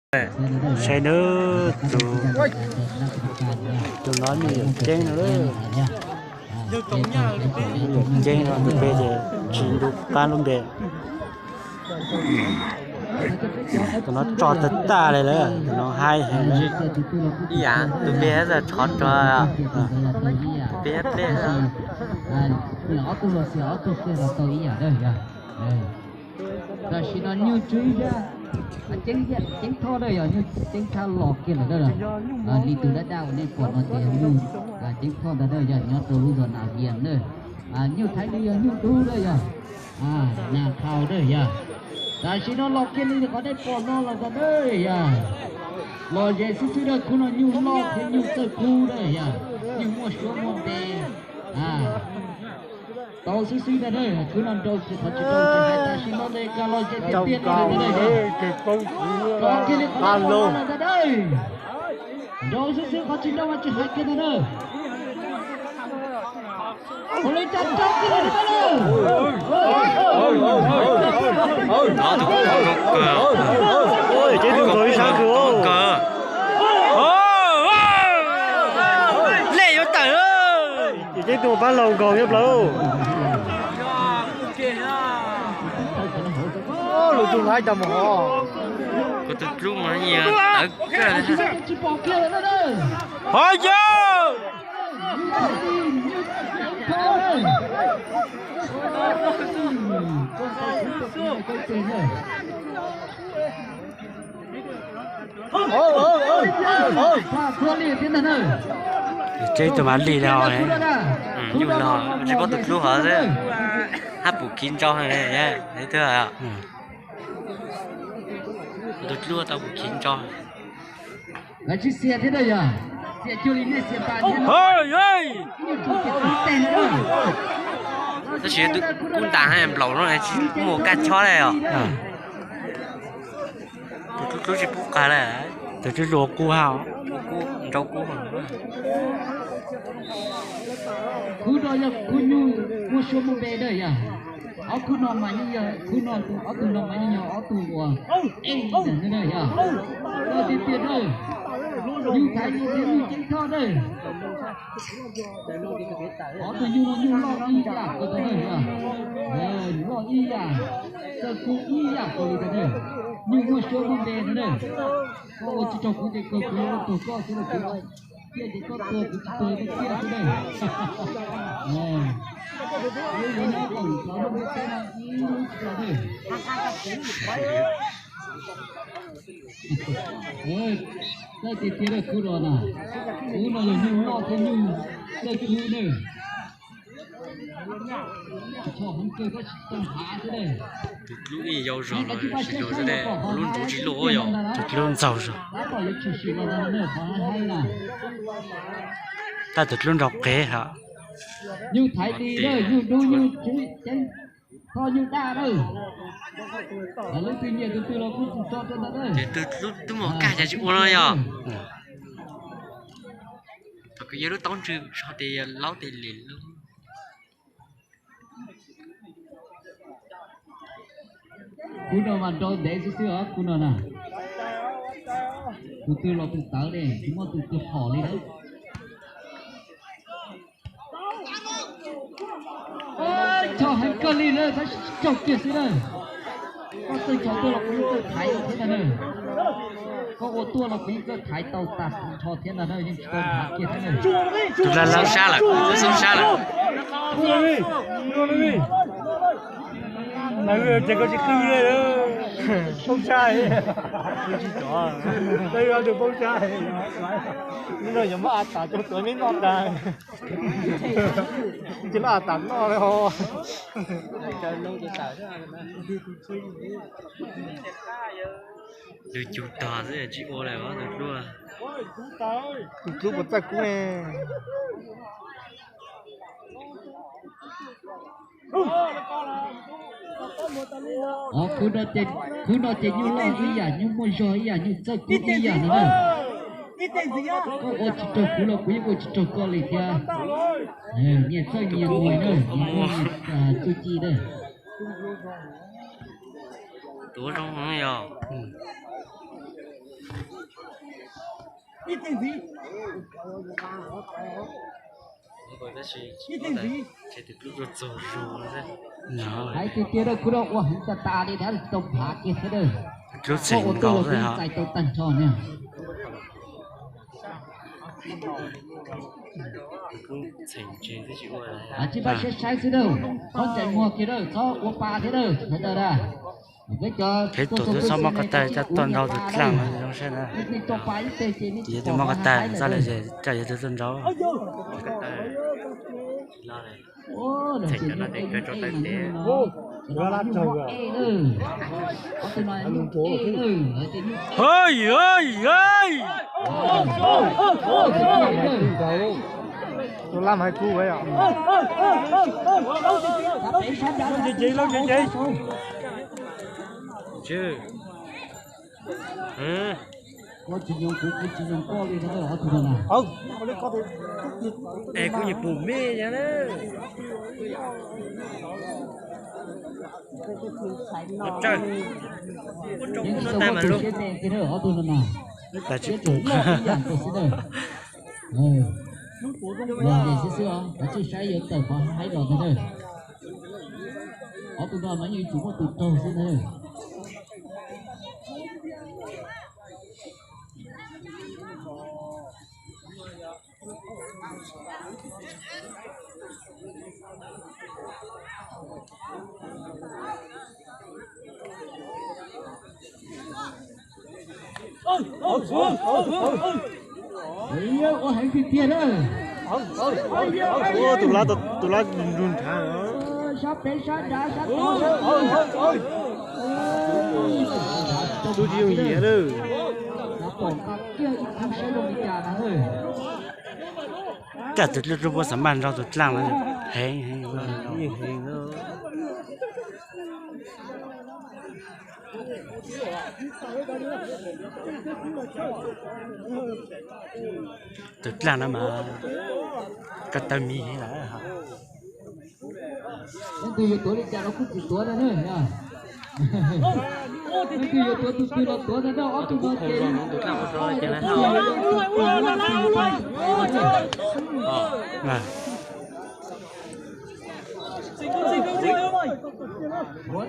Saib nawb, tus, tus no nws yawm ceeb no, yawm ceeb no, tus pem ces tsis ntu qab lub npe. Tus no tso tag tag li lawm, tus no haib heev. Ib yam tus npe txawm tshov rau, tus npe pleb. Ob tug los xiam ob tug kiag los tau ib yam na yog. Tam sim no nyuj tswb thiab, ceeb, ceeb thoj na yog nyuj ceeb thoj los kiag lawm na. Li tus dab dab uas nej pom no ces nyuj ceeb thoj ntag na yog nyob rau lub zos Nas Vias na. Nyuj Thaiv Lis yog nyuj dub na yog Nas Khau na yog. Tam sim no los kiag li qhov nej pom no los ntag na yog. Los ze xwb xwb na, khub no nyuj loj thiab nyuj txawj kub na yog, nyuj muaj suab muaj npe. Tau xwb xwb ntag na, khub no nrau tsis qhov tsis nrau tsis hais, tam sim no ne ka los ze tiag tiag no na. Nrau xwb xwb qhov tsis nrau mas tsis hais kiag ntag na. Ua li cas nrau kiag li ntag na. Ces tus nkaus ib sab kawg. Lej yuav tawm. Ces tus pab laus nkaus nyob plaws. Lus tus hlais cas mus hov. Kuv tus dlub mas nyias tawv kawg. Hov yawg! Tseb tus mas lig dhau. Nyuj los tsis paub tus dlub hov xwb. Hab pum khiv ntso. Tus dlub tau pum khiv ntso. Lawv tsis xiam thiab yog, xiam cuag li nej xiam tas thiab. Tab sis kub ntas nplaum no tsis muaj kaj chob li os. Tus dlub dlub tsis pub qag li. Tus dlub dlub kub hab, kub nrau kub. Khub no yog khub nyuj muaj suab muaj npe na yog. Ob khub no mas yeej yog khub no, ob tug no mas yeej yog ob tug uas ej ntawm no na yog. Koj tiag tiag na, nyuj Thaiv Lis thiab nyuj Ceeb Thoj na. Ob tug nyuj no nyuj loj ib yam ko tau na yog, loj ib yam, txawj kub ib yam ko li ntag na. Nyuj muaj suab muaj npe ntag na. Koj ua tsis raug kuv ces kawg kuv yuav ua raug koj xwb los kuv, tiaj ces koj tuag kuv tsis tuag koj tiaj xwb na. Wb yuav nyob koom cov noj ntiaj teb no ib lub tsis tau na. Txawj tiag tiag na khub no na, khub no yog nyuj loj thiab nyuj txawj kub na. Tsis tshua heev kawg tab sis tau hav xwb na. Tus dlub ib yau zog no sis zog xwb ne, lub ntsuv tsis luj yog. Tus dlub ntxaug zog. Tab tom yuav tshwm sim los ntag na, qhov haib haib na. Tab tus dlub nraug qev hos. Nyuj Thaiv Lis na, nyuj dub nyuj tswb ceeb thoj nyuj daj na. Lub twg nyiam tus twg los kuj tsis tso rau ntawd na. Ces tus dlub tub mos kaj cas tsis ua no yog. Thaum kws yog lub taub ntswg so tias yog laub tias lis lub. Khub no mas nrau ntev xwb xwb os khub no na. Tus twg los tus tawv ne, tsis muaj tus twg phom li lawm. Choj heev kawg li na, tab sis tsis raug kiag xwb na. Koj txawj nchos tuaj los kuv yeej txawj thaiv thiab ntag na. Koj ua tuaj los kuv yeej txawj thaiv tau tas nrho thiab ntag na, yeej tsis tau thaiv kiag thiab na. Xoob sab lawm, xoob sab lawm. Ces koj tsis qwj li, poob sab, poob sab, no yog muab a tas rau tuav meb noj tas. Ces muab a tas noj li ho. Lwg cug tog xwb tsis ua li tus dlub. Tus dlub puas txawj kub ne? Khub no ces nyuj loj ib yam, nyuj muaj zog ib yam, nyuj txawj kub ib yam no na. Koj ua tsis raug kuv los kuv yeej ua tsis raug koj li thiab. Nyias txawj nyias muag na, nyias muaj nyias txuj ci na. Tuav zoo yog. Hais tiag tiag, kuv ua heev tas tas li thiab tsis tau phav kiag thiab. Lub txheem nkaus txais tau tag nrho na. Tsis pab saib saib xwb na, txhob ntsais muag kiag na, txhob ua pa thiab na, sawv daws na. Peb cov tuaj txog peb txhob muab ko taw coj tuaj nrau tus dlaaj no zoo saib na. Yog tus muab ko taw txoj lawm ces coj yog tus tuaj nrau. Txheem cov no ces kawg rau taw tiag. Tus lab hais kub. Ces ces lauj ces ces. Es kuv nyuam qhuav me yog na. Tsawg, muab rau kuv no tas mas lub. Tas tsis pum. Xwb xwb os, kav tsij saib yuav tawm qhov haib los ntag na. Ob tug no mas yeej yuav tsum muaj tus raug xwb ntag. Ua heev tiag tiag na. Tus lab, tus lab nrug nrhav. Sab pem sab nrad sab tod. Tub tsis yooj yim lawm. Kaj tus dlub rub puab xav maj nrog tus dlaaj no heev heev. Tus dlaaj no mas ko taw mis lawm. Leej twg yuav tuav li cas los kuj tsis tuav na. Leej twg yuav tuav tus twg los tuav na, ob tug no ces tuav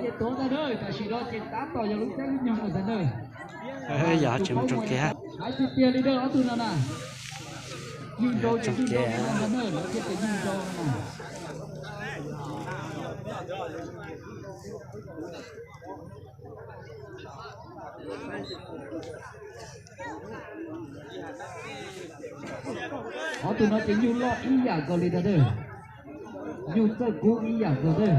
ces tuav ntag na, tam sim no ces tab tom yog lub caij lub nyoog lawm ntag na. Yog tseem mus tsoom kev. Hais tiag tiag li na ob tug no na, yug nrau ces yug nrau li no ntag na, lawv thiaj tias yug nrau no na. Ob tug no ces nyuj loj ib yam nkaus li ntag na, nyuj txawj kub ib yam nkaus na.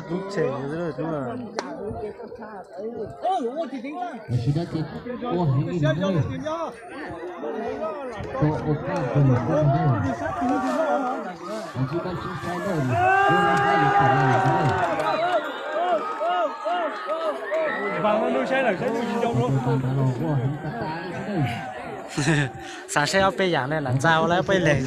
Lub tseem lub na. Tam sim no ces ua heev li no na. Tau ua kaj rau lawm xwb na. Tab sis pab sib saib na, ua laj hab yuav tawm los lawm na. Xav saib ob peb yam ne, lam ntxa ua lawv peb leeg.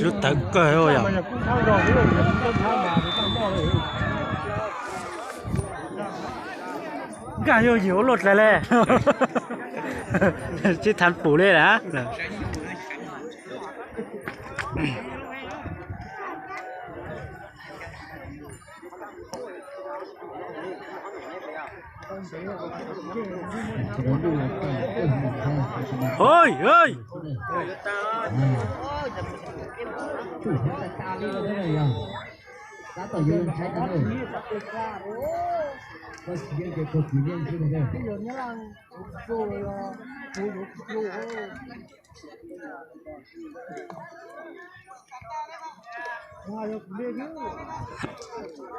Lub tawv kawg yom. Nkag yug yim ua luaj dlawg le. Tsis thav pum li na. Oj, oj. Tab tom yuav ntshai tag na. Koj tsis yeej ces koj tsis yeej xwb na.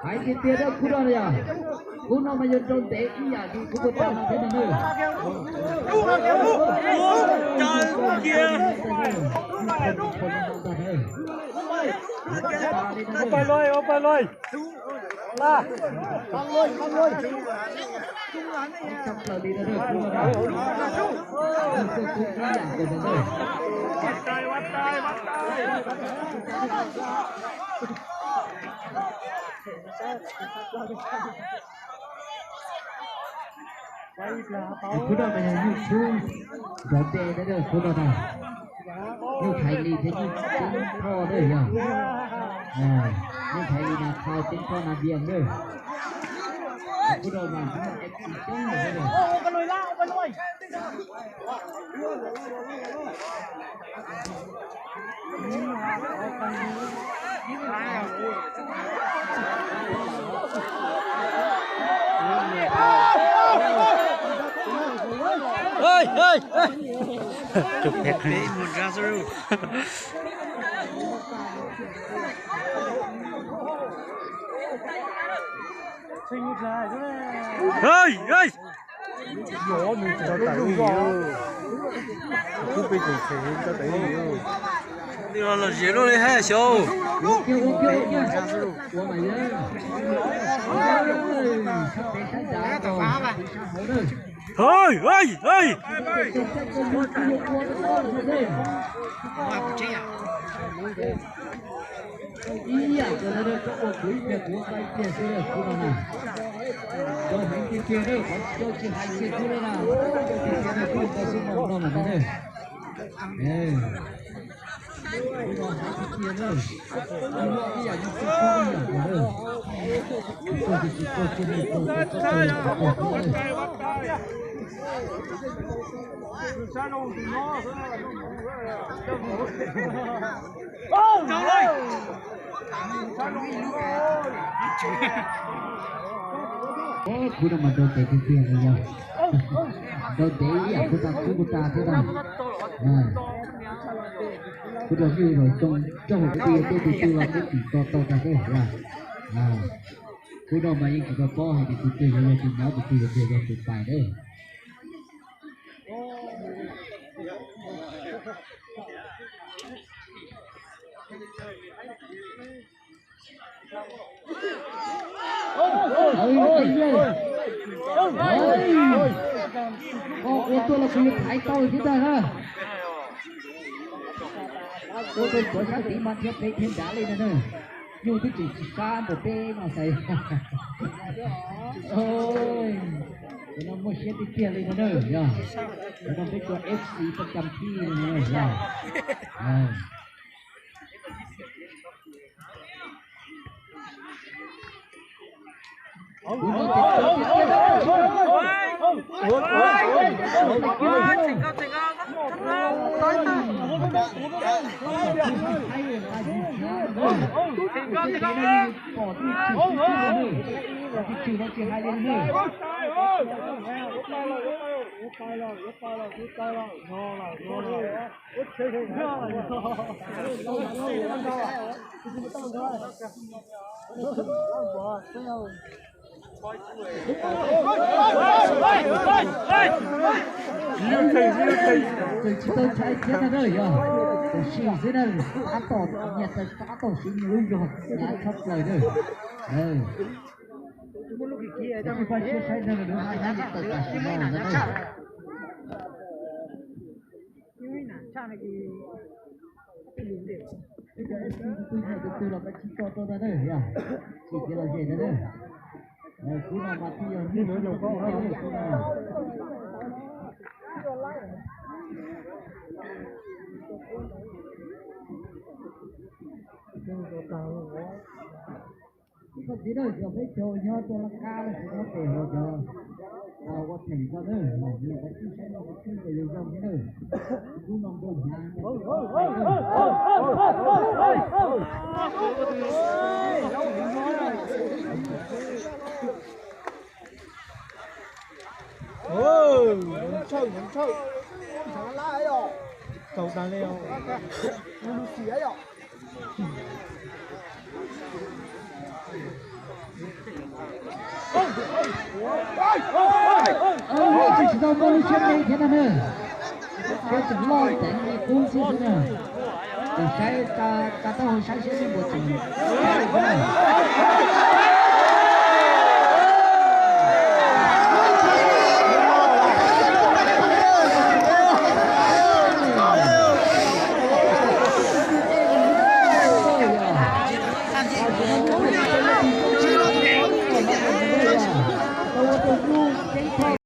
Hais tiag tiag dab kub no yog, kub no mas yog rau ntev ib yam li kub puag ta no thiab no na. Khub no mas yog nyuj txhub nrov npe na, khub no na. Nyuj Thaiv Lis thiab nyuj Ceeb Thoj na yog. Nyuj Thaiv Lis na, Thoj Ceeb Thoj na, Vias na. Khub no mas nyuj F C coob na. Ej, ej. Cov tawm ib yam, kuj peb tseem tshem cov tawm ib yam. Los zem luaj li hab xyov. Ej, ej, ej. Ib yam li ua kuv ib pliag kuv ua koj ib pliag xwb, kuv no na. Zoo heev tiag tiag na, qhov tsis hais kiag kuv li na, zoo tiag tiag na, kuv ua koj xwb no no mas na. Kuv no heev tiag tiag na, kuv no ib yam li kuv ib yam li na. Kuv tsis tau kiag li, kuv tsis tau kiag li. Kuv no mas nrau ntev tiag tiag li yog, nrau ntev ib yam kuv tas kuv kuv tas thiab na. Kuv rau nyuj los coj raug tej tus twg los kuv tsim tau tau tag thiab. Kuv no mas yeej tsis tau paub hais tias tus twg yog yog tus nyob, tus twg yog yog tus pais na. Koj ua tuaj los kuv yuav thaiv tau xwb ntag na. Ua rau cov sab tid mas dhia pem dhia nrad li no na. Nyuj twb tseem tsis sab npaum peb no xaiv. Cov no muaj siab tiag tiag li no na yog. Cov no peb cov F C toj cam thij li no yog. Tsis tsis hais li. Tsis tau ntshai thiab no na yog, tab sis xwb na, tab tom nyias tau tab tom siv nyias lub zog, nyias tshaj plaws na. Tab sis pab siab saib no lawv haj yam li tawm tam sim no ntag na. Ib cov F C kuj yog tus twg los koj tsis tso rau ntag na yog, tsis kev lom zem ntag na. Kub no mas twb yog hnub no, kub no. Ib qhov txiv na, yog peb cov nyob rau laj kab los sis nyob pem hauv cov ua theem ko na, los nyias pab tib saib no pab tib nqis zoo zoo thiab na. Kub no nplooj hnyav. Tsis tau muaj lub siab me thiab no na. Siab tseem loj teev li kub xwb xwb na. Tus saib tsa taub hau saib siab nej npuas tseem